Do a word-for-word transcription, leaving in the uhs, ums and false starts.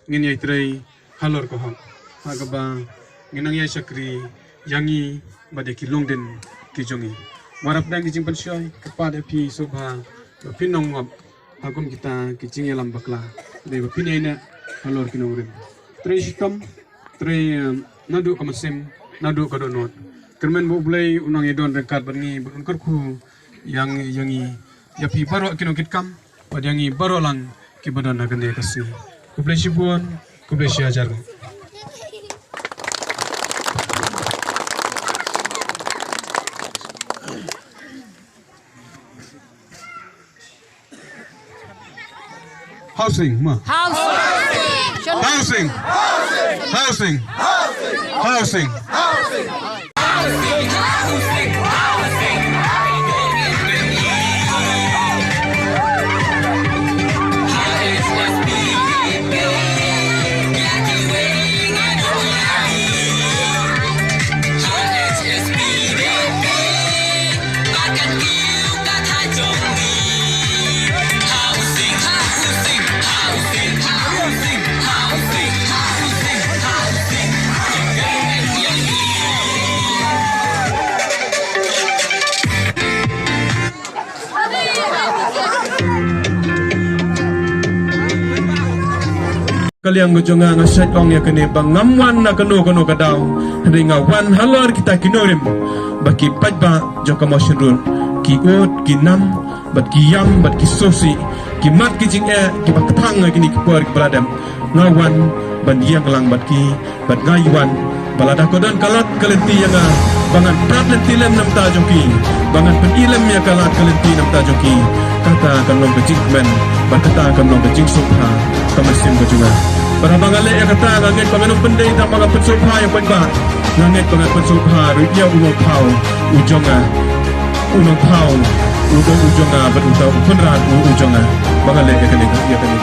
ngin ïai trei halor ka hok, ha kaba ngin nang ïai shakri ïa ngi bad ïa ki longdien ki jong ngi. Wat la pdeng ki jingpynshoi, kyrpad ïa phi sngewbha ba phin ym ngop ha kum kita ki jingïalam bakla, dei ba phin ïaineh halor ki nongrim. Trei shitom, trei, eh, naduh ka mynsiem, naduh ka dohnud. Kyrmen ba U Blei un nang ïadon ryngkat bad ngi, bad un kyrkhu ïa ngi, ïa ngi, ïa phi baroh ki nongkitkam, bad ïa ngi baroh lang kiba don ha kane ka sngi. Khublei shibun, khublei shihajar. Housing, ma. Housing. Housing. Housing. Housing. Ka liang ka jong nga, nga shait ong ïa kane ba ngam wan na kano kano ka daw, hynrei nga wan halor kita ki nongrim ba ki paidbah jong ka Mawshynrut ki ud, ki nam bad ki ïam bad ki sngewsih, ki mat ki jingeh kiba kthang ha kine ki por kiba la dep. Nga wan ban ïeng lang bad ki, bad nga wan ba lada ka don ka lad ka lynti ïa nga ba ngan prat lynti lem na bynta jong ki, ba ngan pyni lem ïa ka lad ka lynti na bynta jong ki, kata kan long ka jingkmen bad kata kan long ka jingsngewbha ka mynsiem ka jong nga. Bad haba nga leh ïa kata, nga ngeit ba ngan ym pyndei tang ba nga pynsngewbha ïa u paidbah, nga ngeit ba ngan pynsngewbha ruh ïa u nongphaw u jong nga. U nongphaw u dei u jong nga bad uta u kynrad u, u jong nga. Ba nga leh ïa kane, ïa kane.